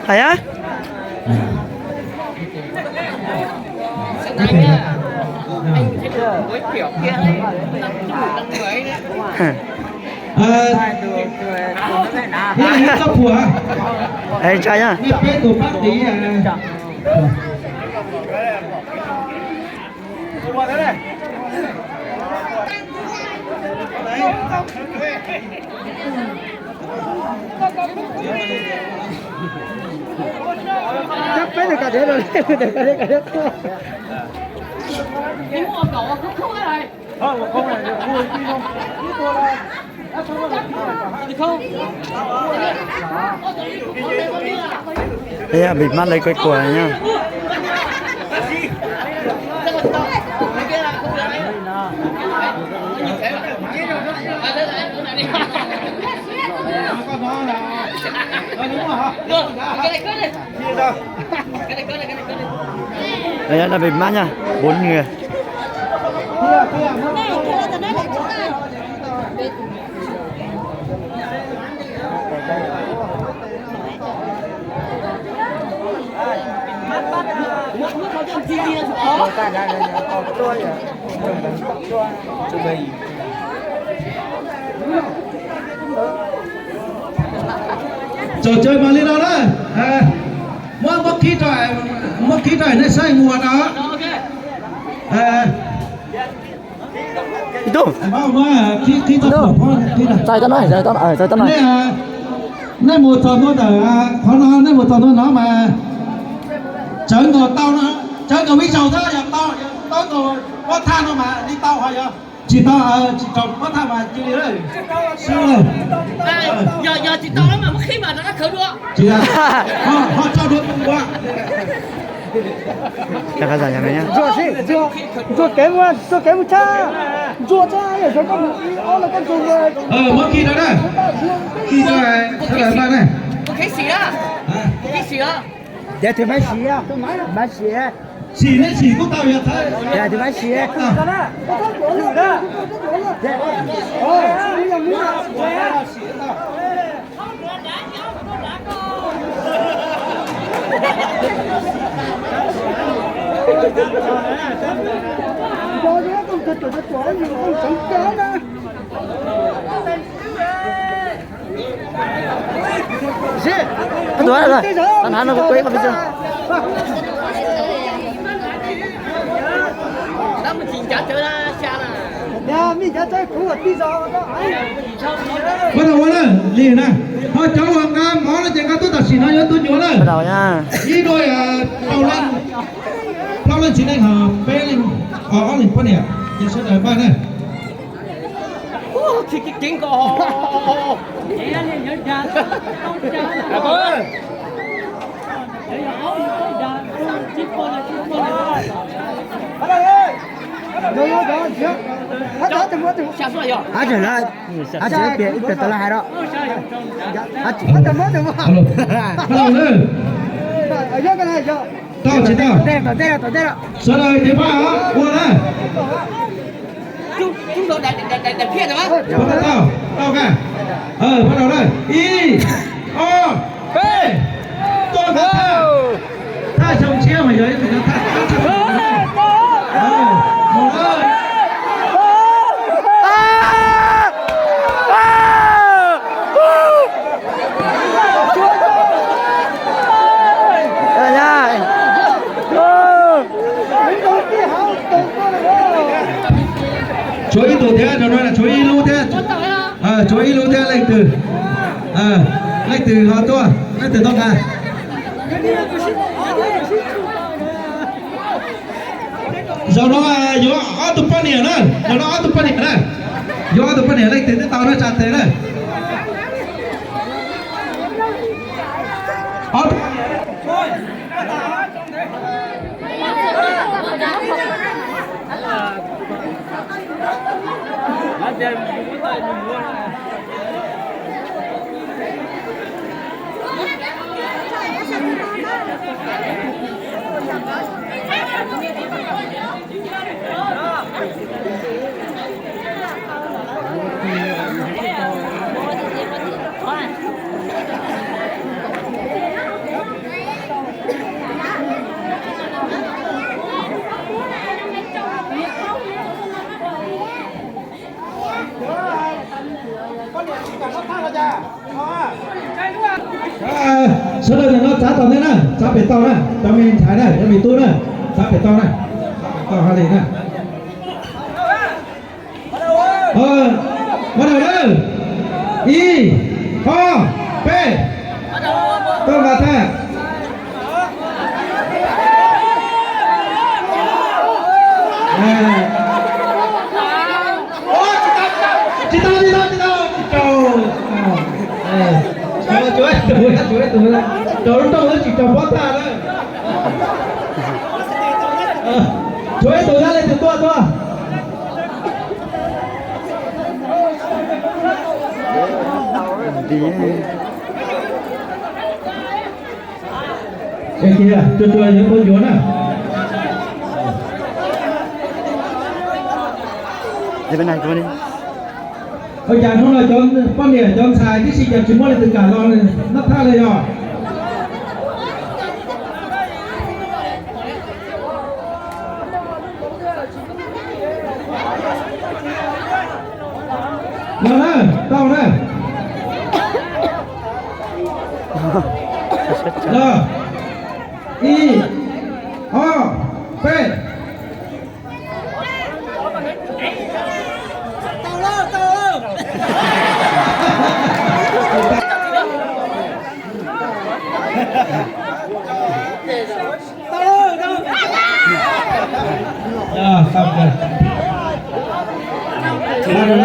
Hais á. Ê, tsa nhá. Peb nws kav diav los, nws kav diav kav diav tuaj. Ej, bịt mắt lấy cái quần này nhá. Ê, nó bịt mắt nha, bốn người. Txawm tsaws mas li no na. Muab, muab khib rau, muab khib rau nej saib mus no. Ib tug. Txais tau no, txais tau no. Nej mus txog ntua ntawm qhov no, nej mus txog ntua no mas tsawv nkaus tau no, tsawv nkaus ib zaug xwb yog tau, tau nkaus pob thaj no mas li tau ho yog tsis tau, tsis tau pob thaj mas cia li lawm. Yog, yog tsis tau mas muab khib mas rov qab khawb dua. Tsis yog, ho tso dua tus ua. Ntsuag kev mus, ntsuag kev mus tshaj, ntsuag tshaj yog koj mus ib ob los koj ntsuag mus. Muab khib rau na, khib rau sawv daws npaj na. Ces tus mab sim, mab sim. Sim nej sim kuj tau yog tau. Tus mab sim. Koj tus no, tau hnav no kuv tua ib qho pis xwb. Ua na, ua na, li na, ho cov uas nqa mov no ces nqa tuaj tam sim no yuav tuaj nyuam na. Ib duab plaub leej txiv neej ho peb leej, ob leeg poj niam, ces sawv daws npaj na. Ib pliag, ib pliag tau lawv hais rau. Tau tsis tau? Sawv daws ces pab ua na. Tau, tau, tau, pab na. Ib, ob, peb, tuaj na. Thaj xyoo tshiab mas yog ib tug thaj, thaj xyoo tshiab. Tshuav ib tug thiab, tshuav ib lub thiab, tshuav ib lub thiab, leej twg, leej twg ho tuaj, leej twg tuaj nqa. Zaum no yuav ob tug poj niam na, zaum no ob tug poj niam na, yuav ob tug poj niam leej twg twb tau na, tsa tes na. Sawv daws ntawm no txav tom ntej na, txav pem toj na, cov me ntxhais na, cov me tub na, txav pem toj na, txav pem toj hab li na. Ua dawm na, ib, ob, peb, tuaj nqa thaj. Tsis tau, tsis tau, tsis tau, tsis tau, tsis tau. Tsuav ib tug, tsuav ib tug, rau lub rooj tsis rau pob tag na. Tsuav ib tug, yog leej twg tuaj tuaj. Kiag, tua tua yuav tau yuav na. Ua cas hnub no cov poj niam cov ntxhais tib si cas tsis muaj leej twg kam los noj thaj li yog? Los na, tau na. Los, ib, ob, peb.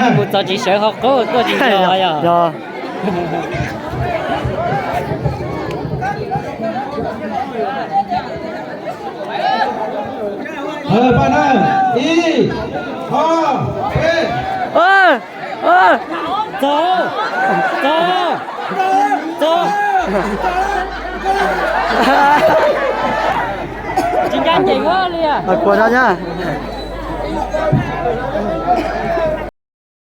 Kuv txog tsis sawv hauv qub tuaj tsis tau yog. Ib, ob, peb. Txog, txog, txog. Tsis ncaj ncees li. Kuas no na.